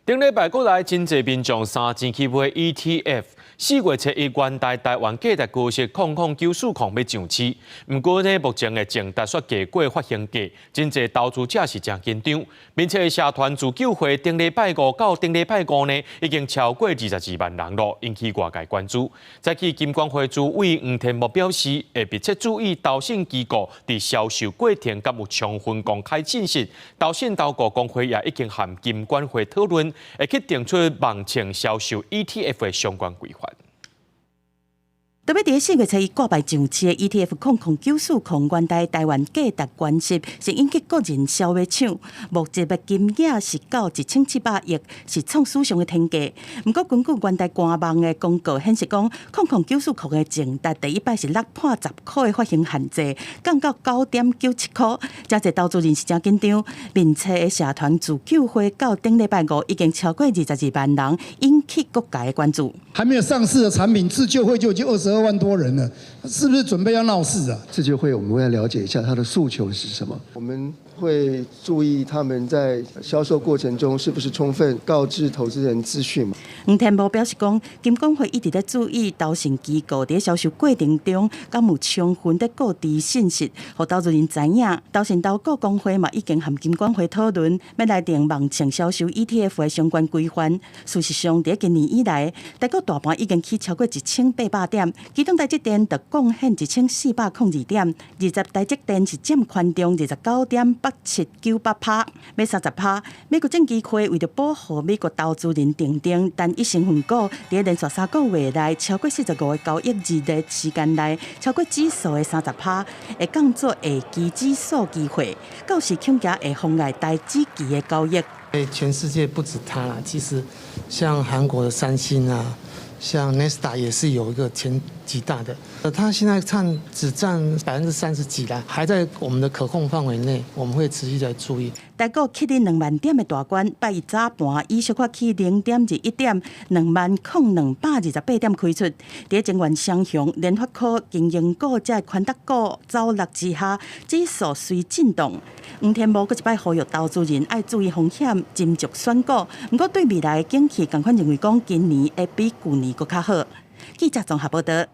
頂禮拜過來真濟民眾三錢去買 ETF。4月初一，元大台灣價值高息空空九四空欲上市，毋過呢，目前的淨值煞低過發行價，真濟投資者是誠緊張。面冊的社團自救會頂禮拜五到頂禮拜五呢，已經超過22萬人囉，引起外界關注。早起金管會主委黃天牧表示，會密切注意投信機構佇銷售過程敢有充分公開信息。投信投顧公會也已經和金管會討論，會去定出網程銷售 ETF 的相關規範。特別佇4月初一掛牌上市的 ETF 空空九四空元大台灣價值高息，是引起個人消費搶，募集的金額是到1700億，是創史上的天價。毋過根據元大官網的公告顯示，講空空九四空的淨值第一擺是落破10箍的發行限制，降到9.97箍，誠濟投資人是誠緊張。面冊的社團自救會到頂禮拜五已經超過22萬人，引起各界的關注。還沒有上市的產品，自救會就已經22萬多人了，是不是準備要鬧事啊？自救會我們會來了解一下他的訴求是什麼，我們會注意他們在銷售過程中是不是充分告知投資人資訊。黃天牧表示講，金管會一直咧注意投信機構佇銷售過程中，敢有充分的告知信息，予投資人知影。投信投顧公會嘛已經和金管會討論，欲來定網程銷售 ETF 的相關規範。事實上，佇今年以來，台股大盤已經起超過1800點，其中台積電就貢獻1402點，台積電是佔權重29.8798趴，欲30趴。美國證期會為著保護美國投資人定定單一成分股，佇連續3個月內超過45個交易日的時間內，超過指數的30趴，會降做下期指數機會，到時恐驚會妨礙台指期的交易。全世界不止它啦，其實像韓國的三星啊，像納斯達也是有一個前幾大的，它現在佔只佔30%幾啦，還在我們的可控範圍內，我們會持續在注意。台股起佇2萬點的大關，拜一早盤以小可起0.21點，20,228點開出。佇晶圓雙雄、聯發科、金融股這權值股走落之下，指數隨震盪。黃天牧閣一擺呼籲投資人愛注意風險，斟酌選股。毋過對未來景氣，仝款認為講今年會比舊年閣較好。記者綜合報導。